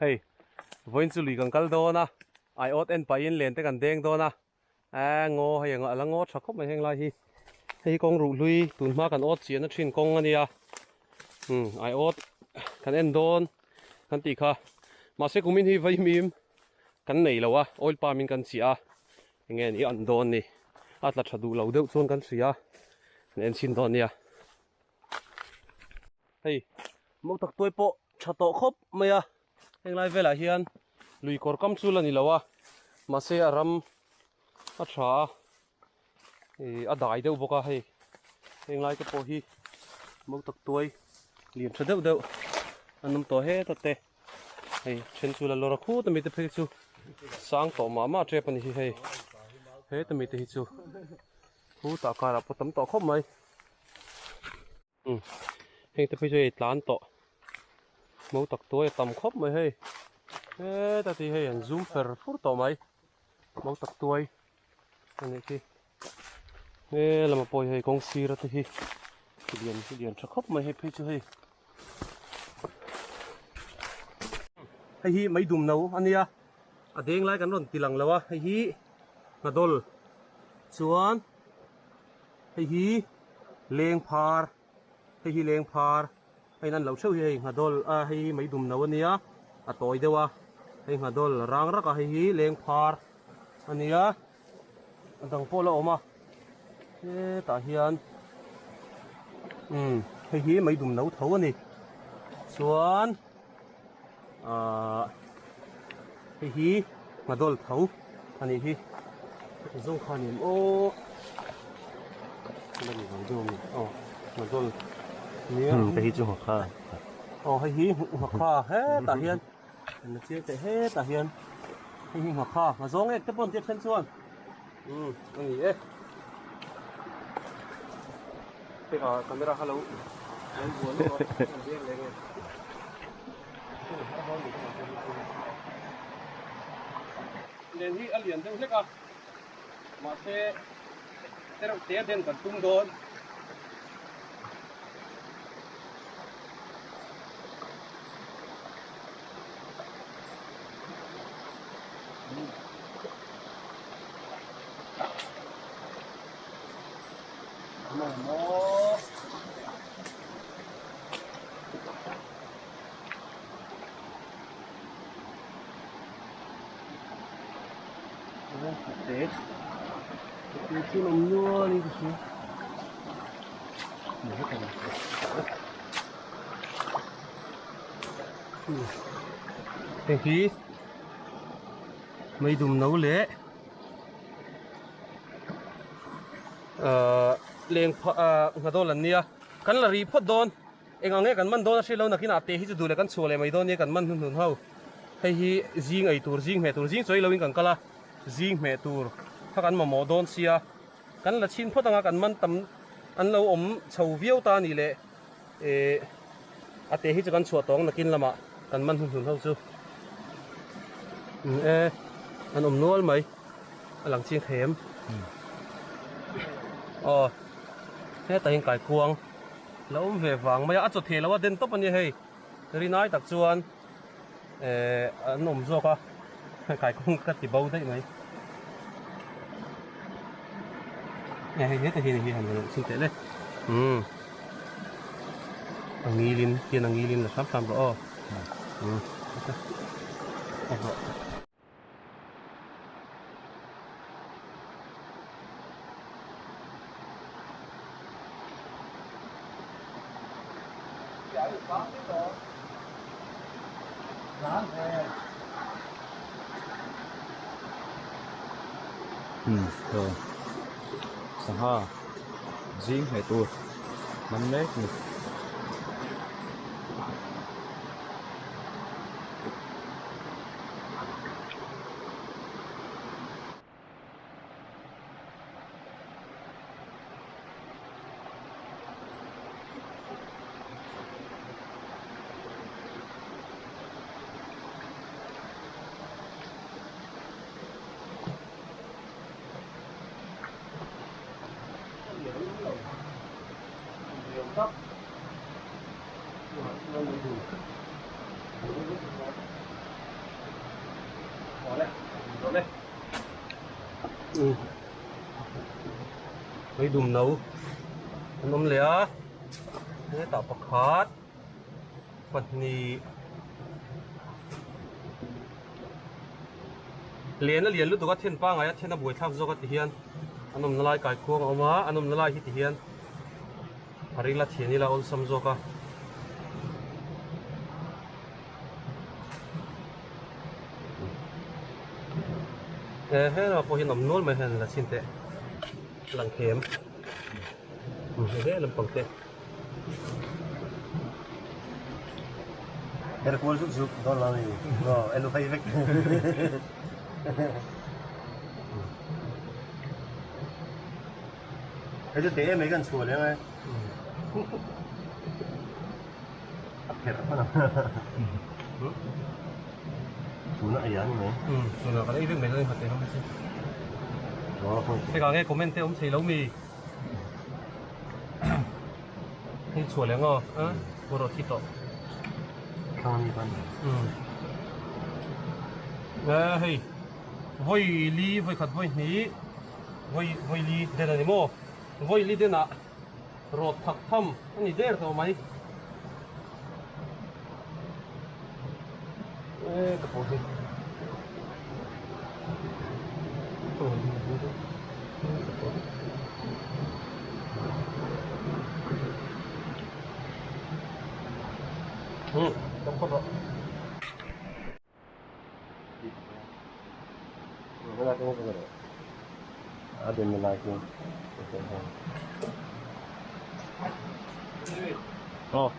Hei vawiin chu lui kan kal dawn a aiawt en pahin len te kan deng dawn a eee ngaw hei a la ngaw tha khawp mai heng lai hi hei hi kawng ruh hlui tun hma kan awt chiahna thin kawng a nia umm aiawt kan en dawn kan tih kha mahse kumin hi vaimim kan nei lo a oil palm in kan chiah a enge ni an dawn ni a tla tha duh lo deuh chuan kan hria kan en chhin dawn nia. Hei mau tak tuai pawh tha tawh khawp mai a heng lai velah hian lui kawr kam chu la ni lo a mahse a ram a tha a ih a dai deuh bawk a hei heng lai te pawh hi mau tak tuai lian tha deuh deuh an awm tawh heta te hei then chu la lawr a khut ami te phei chu sang tawh mah mah tep a ni hi hei heta mi te hi chu khutah karah pawh tam tawh khawp mai. Heng te phei chu hei tlan tawh mo tak tuai a tam khawp mai hei heta tih hei an zoom fer fur tawh mai mo tak tuai a nih khi he lama pawh hi hei kawng sir a te hi lian lian tha khawp mai hei phei chu hei hei hi mai dum no a nia a deng lai kan rawn ti lang lo a hei hi hnadawl chuan. Hei hi leng phar hei hi leng phar hei an lo theuh hi hei nghadawl a hei hi mai dum no a nia a tawi deuh a hei nghadawl rang rak a hei hi leng phar a nia a dang pawh la awm a hetah hian umm hei hi mai dum no tho a ni chuan ahh hei hi nghadawl tho a nih hi zawng kha ni aw la ni lo deuh a ni aw nghadawl nia hei hi chu nghakha aw hei hi nghakha hetah hian an la chiang teh hetah hian hei hi nghakha nghazawng ek te pawh an tia then chuan umm a ni e peka camera kha lo lo buai luah a an biak leh nge len hi a lian deuh hlek a mahse tereuh te den kan tum dawn. Hei hi mei dum no leh ahh leng phah ahh nghadawl an nia kan la ri phawt dawn eng ang nge kan man dawn a hriat lo nakinah te hi chu duh leh kan chhuah leh mai dawn nia kan man hnuhnun ho hei hi zing ei tur zing hmeh tur zing chawi loin kan kal a zing hmeh tur kha kan mamawh dawn sia kan la chhin phawt anga kan man tam an lo awm chho viau ta a nih leh Ehh a te hi chu kan chhuah tawng nakin lamah kan man hnuhnun ho chu umm e an awm nual mai a lang chiang thei em aw hetah hian kaikuang la awm ve vang mai a a chaw thei lo a den tawp a nia hei rinai tak chuan ehh an awm zawk a kaikuang ka ti bo daih mai hei hetah hian hei han chhin teh le umm a ngilin hian a ngilin la hram hram rawh aw umm a rawh. Sangha zing hmeh tur man mek a ni. Awle. Mai dum no an awm leh a, hetah pakhat pahnih lian a lian lutuk a then pangai a then a buaithlak zawk a ti hian an awmna lai kaikhuang a awm a, an awmna lai hi ti hian a ril a thian ila awlsam zawk a. He helama pawh hian awm nual mai hian la chhin teh lang khem he lampang te. Her kual zuk zuk dawn lo ni no elu phei vek. Hei chu te em mai kan chhuah leng e. A pherh hman ang. Tuna ei a ni mai. Tuna kan ei vek mai dawn hate ho hi chu. Heka nge comment te awm thei lo mi. Hei chhuah leh ngaw a bawrh thi tawh. Thlang ani ban. Hei vawi li vawi khat vawi hnih vawi vawi li den a ni maw vawi li denah rawt thak tham a ni der tawh mai. E ka pawh hi. Tam khawp a. A den na lai khi. Aw.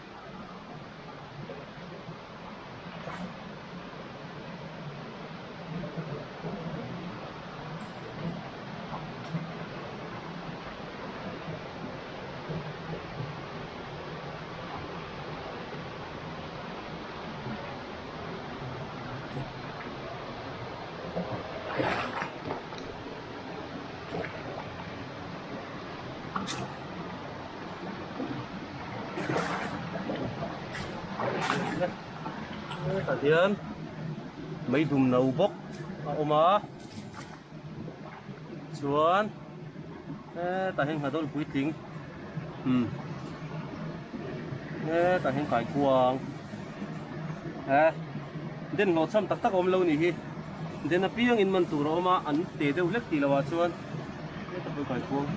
Tah hian mei dum no bawk a awm a chuan hetah hian nghadawlh puitling umm hetah hian kaikuang he den hlawh chham tak tak a awm lo nih hi den apiang in man tur a awm a an te deuh hlek tih loh ah chuan hetah pawh kaikuang.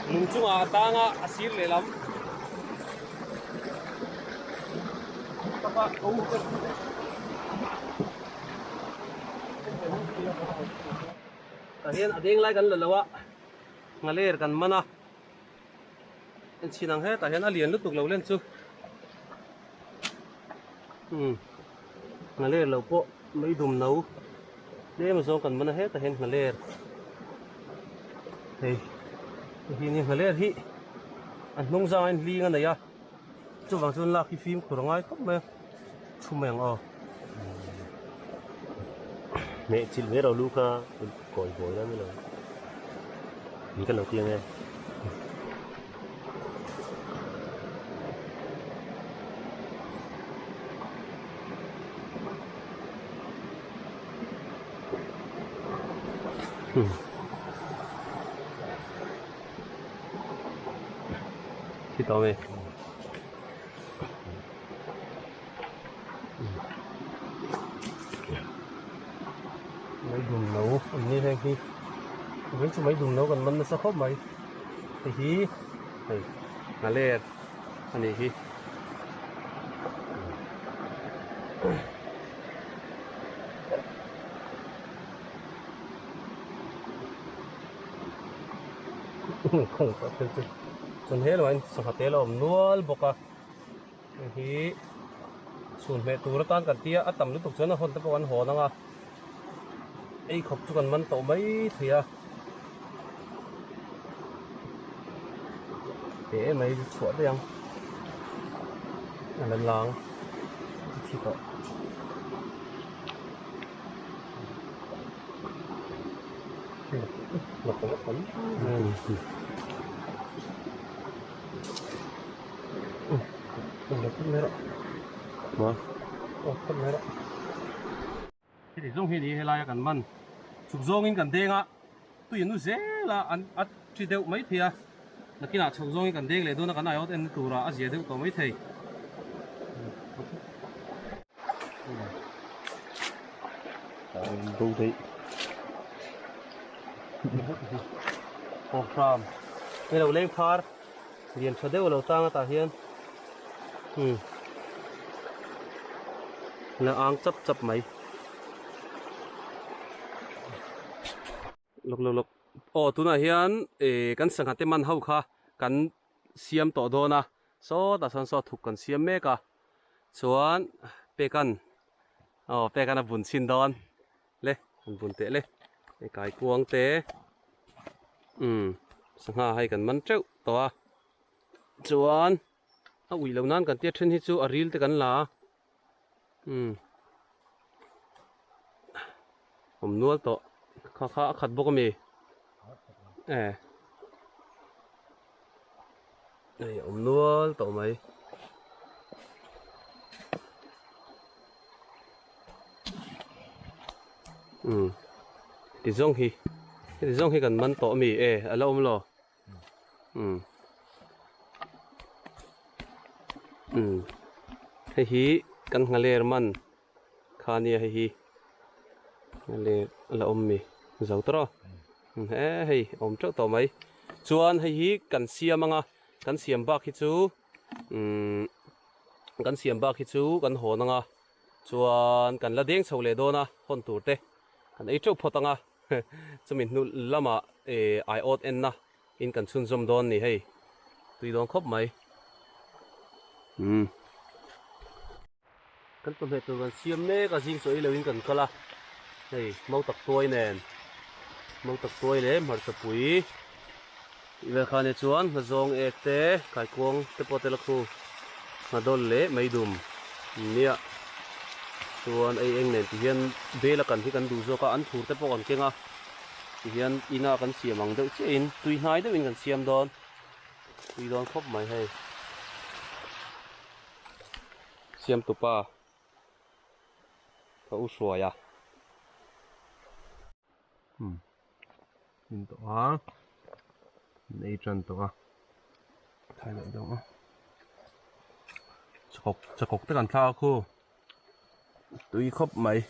Lung chungah a tang a, a sir lehlam taka ko Tah hian a deng lai kan la lo a, nghaler kan man a, en chhin ang hetah hian a lian lutuk lo len chu umm nghaler lo pawh mai dum no tlem zawng kan man a hetah hian nghaler hei hei hi ni nghaler hi a hnung zangah hian hling a nei a chuvang chuan lak hi fimkhur a ngai khawp mai a thu mai ang aw. Hmeh chilh mai ro lu kha kawi buai la ni lo in ka lo ti ang e. Thi tawh mai. Mai dum no an ni heng hi vei chu mai dum no kan man nasa khawp mai hei hi hei. Nghaler a nih hi. Chuan he lamah hian sangha te la awm nual bawk a, hei hi chhun hmeh tur atan kan tia a tam lutuk chuan a hawn te pawh kan hawn ang a, ei khawp chu kan man tawh mai thei a. Te em mai chu chhuah daih ang a la lang a thi tawh. Heti zawng hi a ni helaia kan man chhuk zawngin kan deng a tui an nu zel a an a thi deuh mai thei a nakinah chhuk zawngin kan deng leh dawn a kan aiawt en na turah a zia deuh tawh mai thei. Bo daih. Aw hram hei lo leng phar lian tha deuh a lo tang a tah hian umm la ang chap chap mai. Lawk lawk lawk aw tunah hian ih kan sangha te man ho kha kan siam tawh dawn a sawtah sawn saw thuk kan siam mek a chuan pekan aw pekan a bun chhin dawn le an bun teh le hei kaikuang te umm sangha hei kan man teuh tawh a chuan a uih loh nan kan tia then hi chu a ril te kan la a. Umm awm nual tawh kha kha a khat bawk ami e hei awm nual tawh mai umm ti zawng hi heti zawng hi kan man tawh ami e a la awm lo. Umm umm hei hi kan nghaler man kha nia hei hi nghaler a la awm mi zo tawh rawh he hei a awm teuh tawh mai chuan hei hi kan siam anga kan siam bak hi chu umm kan siam bak hi chu kan hawn anga chuan kan la deng chho leh dawn a hawn tur te kan ei teuh phawt anga. Chumi hnu lamah aiawt enna in kan chhunzawm dawn ni hei tui dawn khawp mai. Umm. Kan pahmeh tur kan siam mek a zing chaw ei loin kan kal a hei mau tak tuai nen mau tak tuai leh hmarcha pui tih vel kha nia chuan nghazawng ek te kaikuang te pawh tel a khu nghadawl leh meidum nia chuan ei eng nen ti hian bel a kan hi kan duh zawk a an thur te pawh kan keng a ti hian ina kan siam ang deuh chiah in tui hnai deuh in kan siam dawn tui dawn khawp mai hei siam tupa ka u hruai a. Umm in tawh a an ei tan tawh a thai leh deuh a chakawk chakawk te kan thlak a khu tui khawp mai.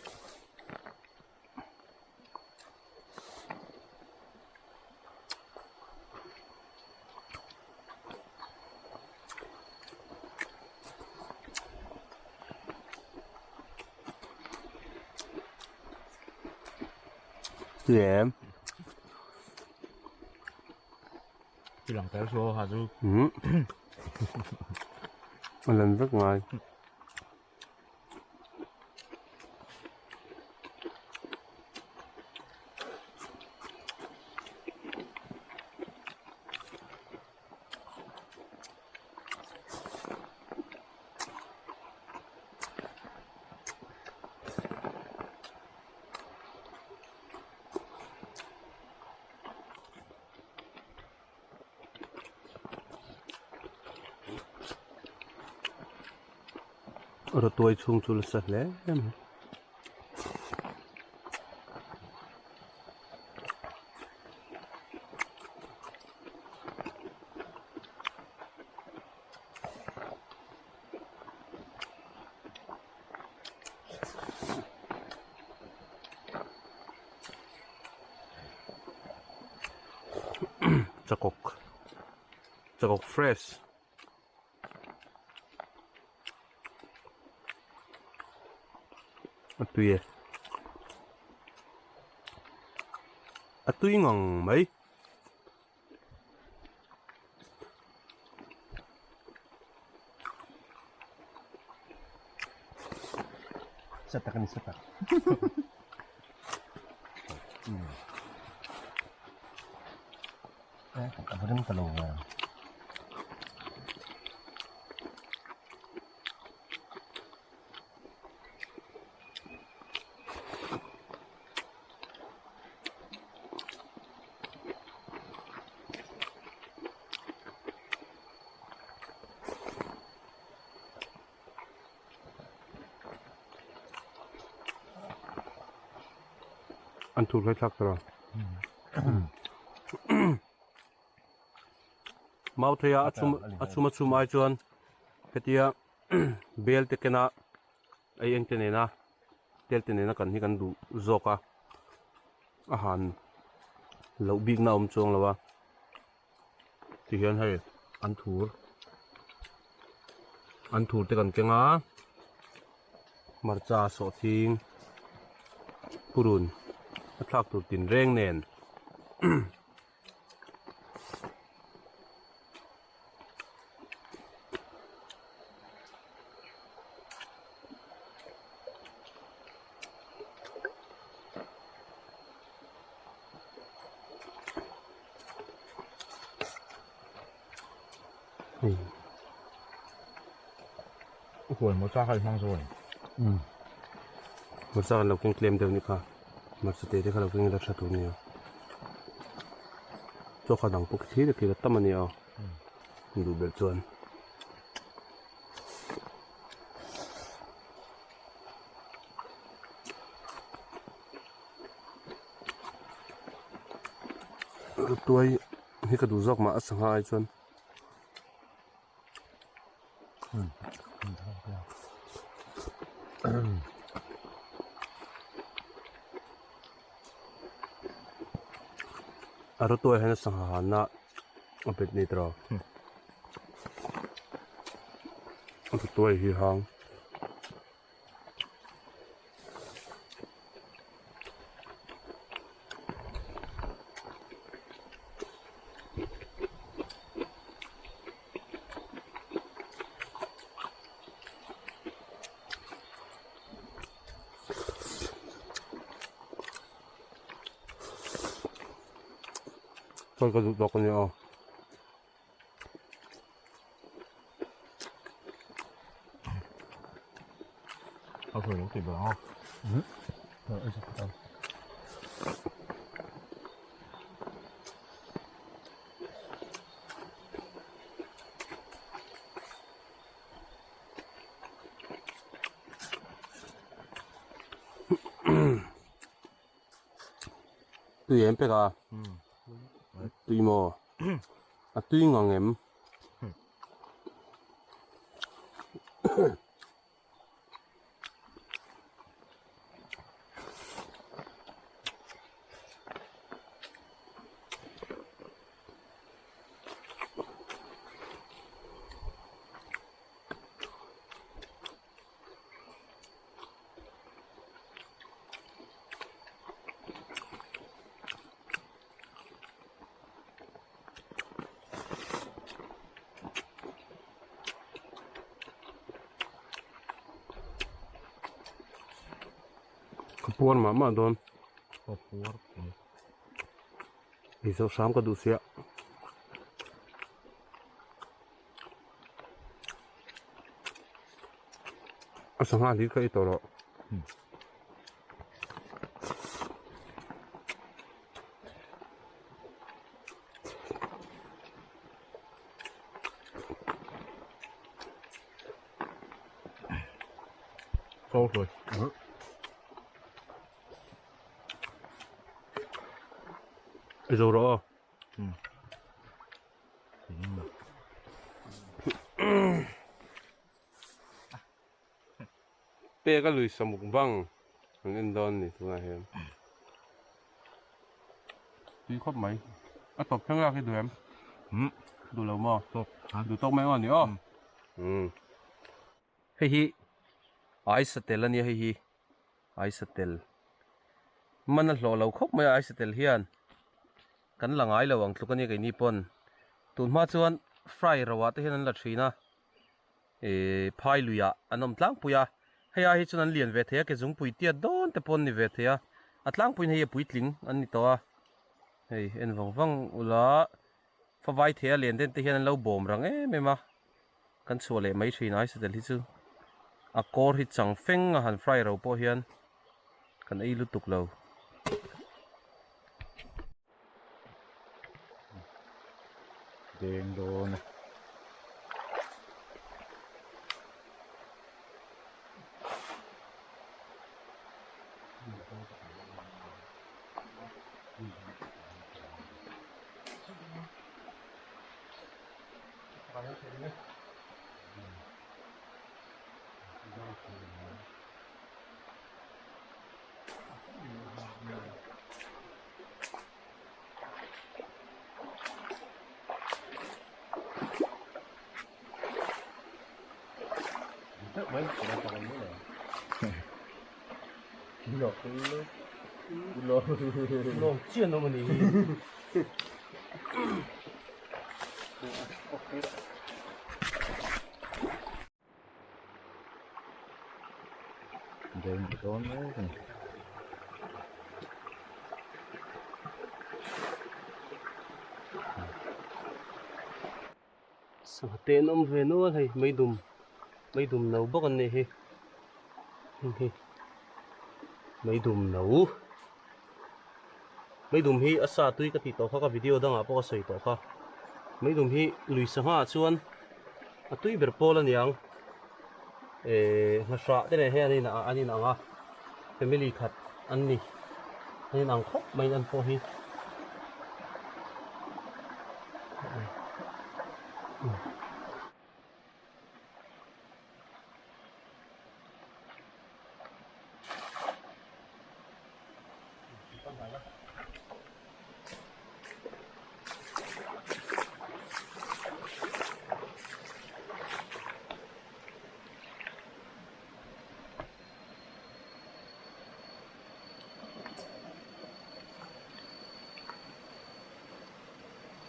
Em Lang tel so ha chu. Ừ. Lần rất ngoài. Rawtuai chhung chu nasa hle mai. Chakawk chakawk fresh. A tui e. A tui ngang mai. Sa tak a ni sa tak. A va rem ta lo ve. An thur hlai thlak tawh a. Mau theia a chhum a chhum a chhum ai chuan hetia bel te kena ei eng te nena tel te nena kan hi kan duh zawk a a han loh bikna a awm chuang lo a tihian hei an thur an thur te kan keng a hmarcha sawhthing purun a thlak tur tinreng nen. Huan hmarcha kha i hmang zawk a ni. Hmarcha kan lo keng tlem deuh ni kha. Hmarcha te te kha lo keng ila tha tur nia. Chaw kha dang pawh thlir thlir a tam a nia aw. Duh belh chuan. Tuai hi ka duh zawk mah a sangha ai chuan. A rawtuai hian a sangha hanna a bet ni tawh a rawtuai hi hang. Chuan ka duh tawk a nia aw. A sawi lo tih ber ang a. Tui em pek a? Tui maw? A tui ngang em? Ka puar mah mah dawn. Ka puar pui. Ei zawh hram ka duh sia. A sangha hlir kha i tawh rawh. Sâu rồi. I zo rawh aw. Pek a lui samuk bang an en dawn ni tunah hian. Tui khawp mai. A tawp thleng lak hi duh em? Duh lo maw? Duh tawk mai aw ni aw. Hei hi ai satel a nia hei hi. Aisatel man a hlawh lo khawp mai a Aisatel hian kan la ngai lo ang tluk a nia keini pawn tun hma chuan fry ro ah te hian an la thin a Ihh phai luiah an awm tlangpui a, hei ai hi chuan an lian ve thei a, ke zungpui tiat dawn te pawh an ni ve thei a, a tlangpuiin hei a puitling an ni tawh a, hei en vang vang ula favai thei a lian den te hian an lo bawm rang em em a, kan chhuah leh mai thin ai satel hi chu a kawr hi chang feng a han fry ro pawh hian kan ei lutuk lo. Deng dawn a. Lawng chian awm a ni hi. Deng dawn mek a ni. Sangha te an awm ve nual hei meidum meidum no bawk an nih hi heng hi meidum no meidum hi a sa tui ka tih tawh kha ka video dangah pawh ka sawi tawh kha meidum hi lui sangha ah chuan a tui ber pawl a niang ehh nghahrah te nen hian an in ang a family khat an ni an in ang khawp mai an pawh hi.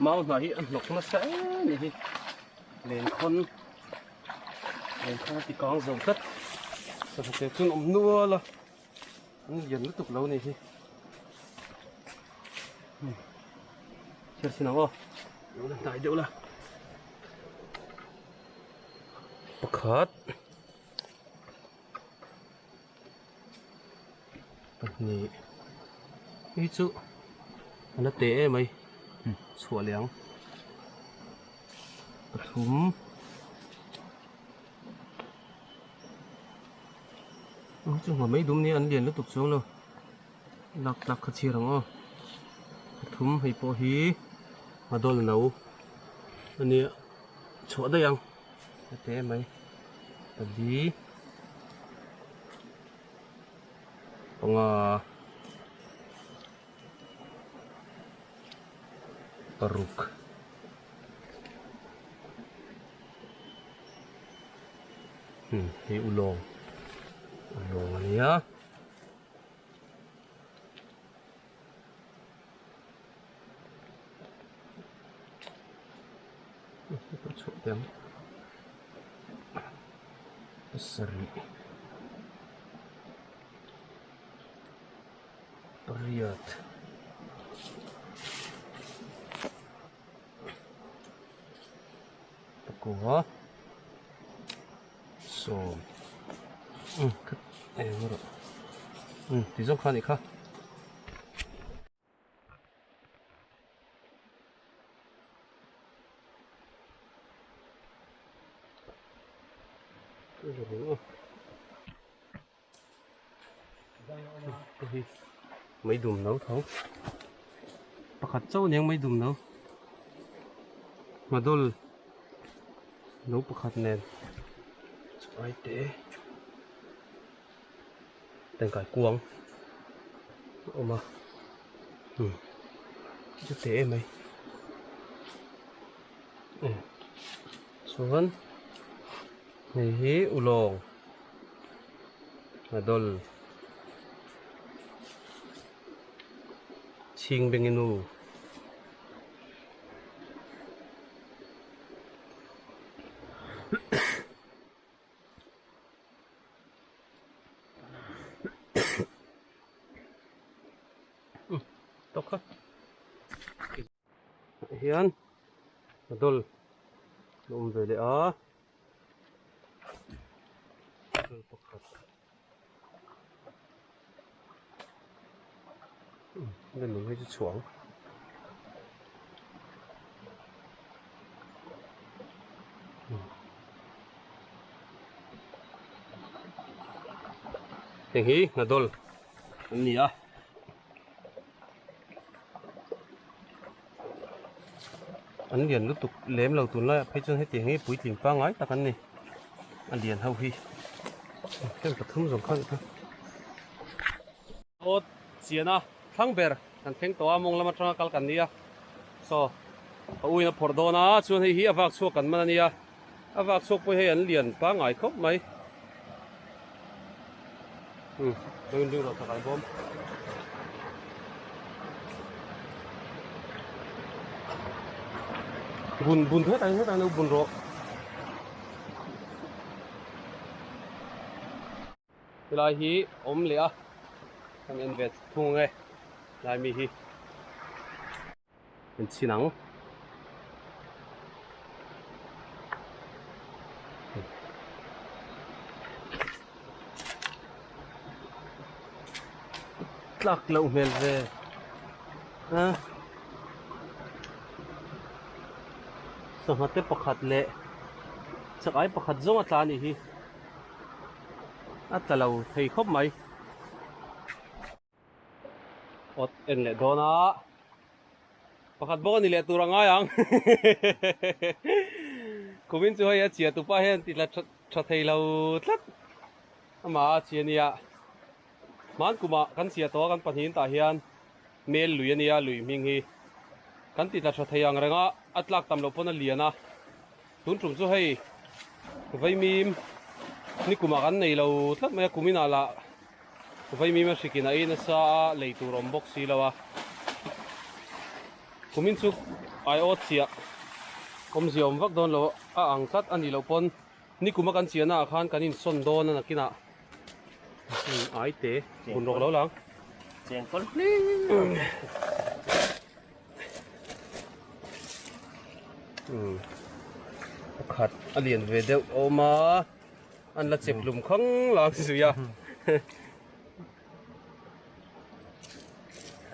Mau hnah hi a hnawk nasa em a ni hi Lenkhawn Lenkhawn a ti kang zo tlat sangha te chuan awm nual a an lian lutuk lo a ni hi chhiar sin ang aw lo la hnai deuh la pakhat. Pahnih hei chu a la teh em mai chhuah leh ang pathum hei chu hma mai dum nia an lian lutuk chuang lo lak tlak kha chhiar ang aw pathum hei pawh hi a dawl no a nia chhuah daih ang a teh em mai pali. Panga paruk hei ulawng ulawng a nia. Chhuah teh ang pasarih pariat pakua sawm ti zawng kha a nih kha. Mei dum no tho pakhat chauh aniang mei dum no ngadawl no pakhat nen chuai te. Tangkai kuang a awm a umm chu teh em mai chuan hei hi ulawng a dawl. Chhingbengi nu. Tawk kha hian a dawl a awm ve leh a dawl pakhat Nung hi chu chhuang. Heng hi hnadawl an ni a. An lian lutuk lem lo tunlaiah phei chuan hetiang hi puitling pangngai tak an ni. A lian ho hi heng pathum zawng kha kha. Awt chian a thlang ber kan thleng tawh a mawng lam atanga kal kan nia saw a uin a phawrh dawn a chuan hei hi a vak chhuak kan man a nia a vak chhuak pawh hei an lian pangngai khawp mai um lo inring rawh tak ai bawm. Bun bun hetah hian hetah hian lo bun rawh. Helai hi awm leh a kan en ve thung ang e lai mi hi en chhin ang. Tlak loh hmel ve a sangha te pakhat leh chakai pakhat zawng a tla a nih hi a tla lo thei khawp mai awt en leh dawn a pakhat bawk a ni leh tur a ngai ang kumin chu hei a chhia tupa hian ti tla tha thei lo tlat amah a chhia nia hman kumah kan chhia tawh a kan pahnihin tah hian mel lui a nia lui hming hi kan ti tla tha thei ang reng a a tlak tam loh pawn a lian a tun tum chu hei vaimim ni kumah kan nei lo tlat mai a kuminah lah vaimim a hrikin a ei nasa a lei tur awm bawk si lo a kumin chu aiawt chiah awmzia awm vak dawn lo a ang tlat a nih loh pawn ni kuma kan chiahna ah khan kan insawn dawn a nakinah ai te bun rawk lo lang chengkawl hlim pakhat a lian ve deuh a awm a an la chep lum khang lang zui a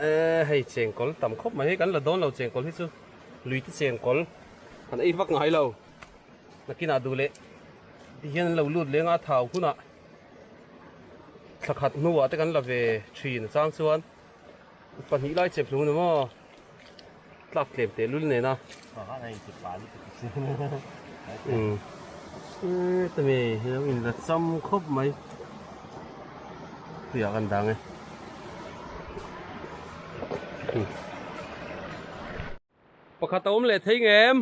eh hei chengkawl tam khawp mai hei kan la dawn lo chengkawl hi chu lui te chengkawl kan ei vak ngai lo nakinah duh leh tihian an lo lut leng a thau hunah thla khat hnuah te kan la ve thin chang chuan pahnih lai chep hlung ni maw tlak tlem teh lul nena um tami hi lo in la cham khawp mai tuiah kan dang e pakhat a awm leh thei ngem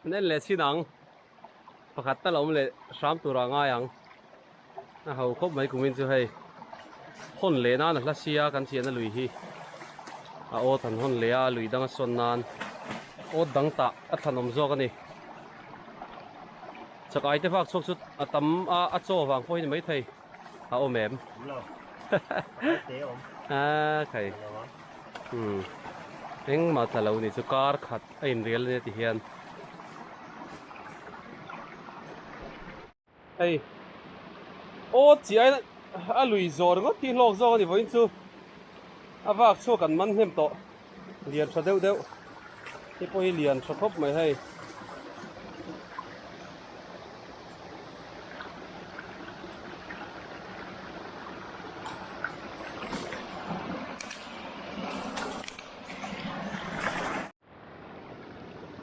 an en leh chin ang pakhat tal a awm leh hram tur ah ngai ang a ho khawp mai kumin chu hei hawn leh nan a hla sia kan chian a lui hi a awt han hawn leh a lui dang a sawn nan awt dang tah a thlanawm zawk a ni chakai te vak chhuak chu a tam a a chaw vang pawh hi ni maithei a awm em a khai umm engmah tla lo ni chu kar khat a inrial ania ti hian hei aw chiai a lui zawr ringawt hi hlawk zawk a ni vawiin chu a vak chhuak an man hnem tawh lian tha deuh deuh hei pawh hi lian tha khawp mai hei.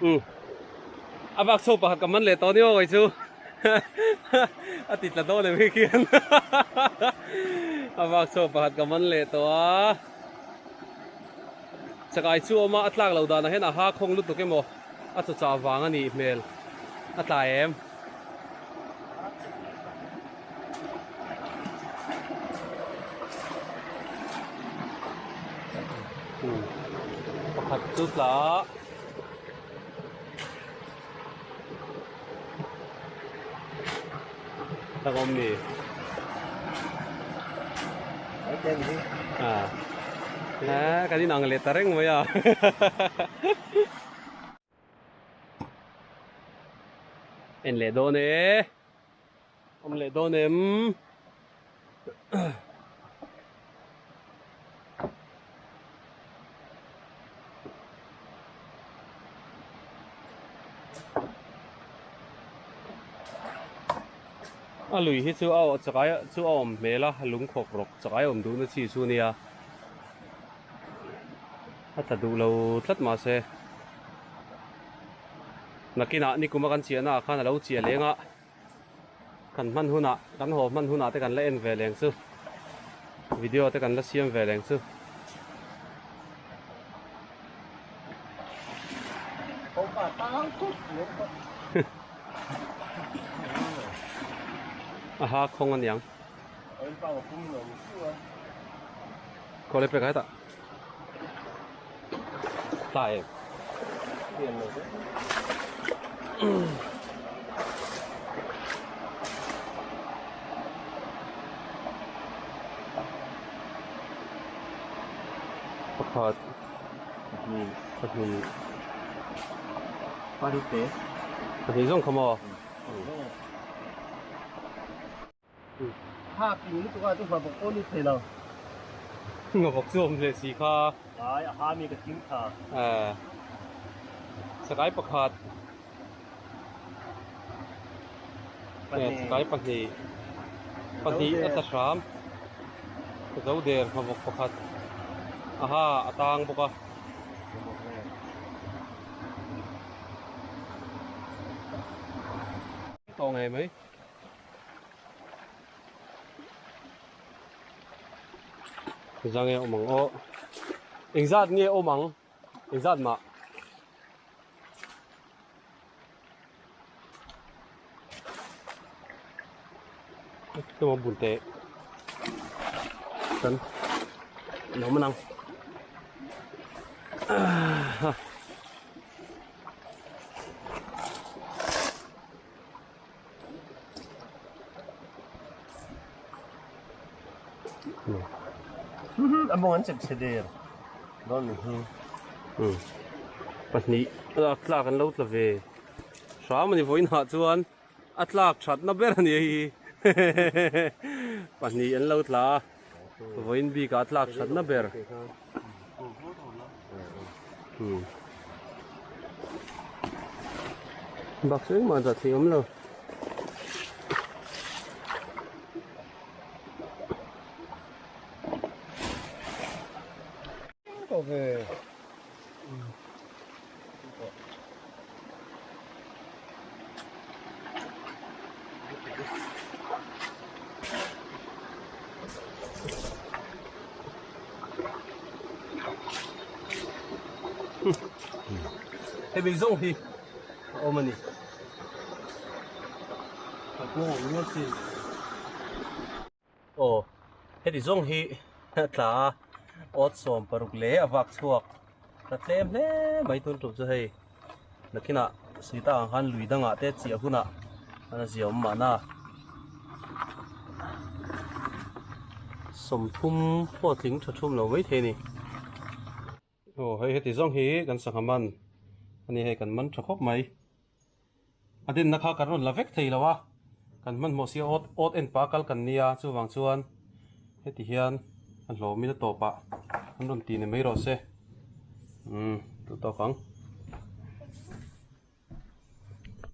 Um a bak chho pakhat ka man leh tawh ni aw kei chu a ti tla dawn em hi khian a bak chho pakhat ka man leh tawh a chakai chu awm a a tlak loh danah hian a ha khawng lutuk emaw a chaw chah vang a nih hmel a tlai em. Pakhat chu tla a. Tak awm ni. À. À, kan inang leh ta reng mai a. En leh dawn e. Awm leh dawn em. A lui hi chu a awh chakai chu a awm hmel a lung khawk rawk chakai awm duhna chi chu nia a tla duh lo tlat mahse nakinah nikuma kan chiahna ah khan a lo chiah leng a. Kan hman hunah, kan haw hman hunah te kan la en ve leng chu. Video te kan la siam ve leng chu. Aha khawng aniang. Kawle pek a hetah. Tla em. Pakhat pahnih pahnih zawng kha maw. Ha ping lutuk a chu hmabawk pawh lut thei lo. Hmabawk chu awm leh si kha. Ai a ha mi ka thing tha. Eh. Sakai pakhat. Pahnih. Sakai pahnih. Pahnih a tla hram. Ka zo der hmabawk pakhat. Aha a tang bawk a. Tawh ngei mai. Zang nge awm ang aw engzat nge awm ang engzat mah emaw bun teh kan an awm anang ah. A mawng an chep chhe der dawn ni hi. Pahnih a tlak an lo tla ve hram a ni vawiin ah chuan a tlak thatna ber a ni hei pahnih an lo tla a vawiin bik ah a tlak thatna ber. Bak chu engmah dah theih awm lo. Hemi zawng hi a awm a ni. Aw heti zawng hi a tla a awt 16 leh a vak chhuak ta tlem hle mai tun tum chu hei nakinah sita ang khan lui dangah te chiah hunah an a zia awm mahna. 30 pawh tling tha thum lo mai thei a ni. Aw hei heti zawng hi kan sangha man a ni hei kan man tha khawp mai. A dinna kha kan rawn la vek thei lo a, kan hmanhmawh si a awt awt en pah kal kan nia chuvang chuan heti hian a hlawmin a tawpah an rawn ti ni mai rawh se. Umm duh tawk ang.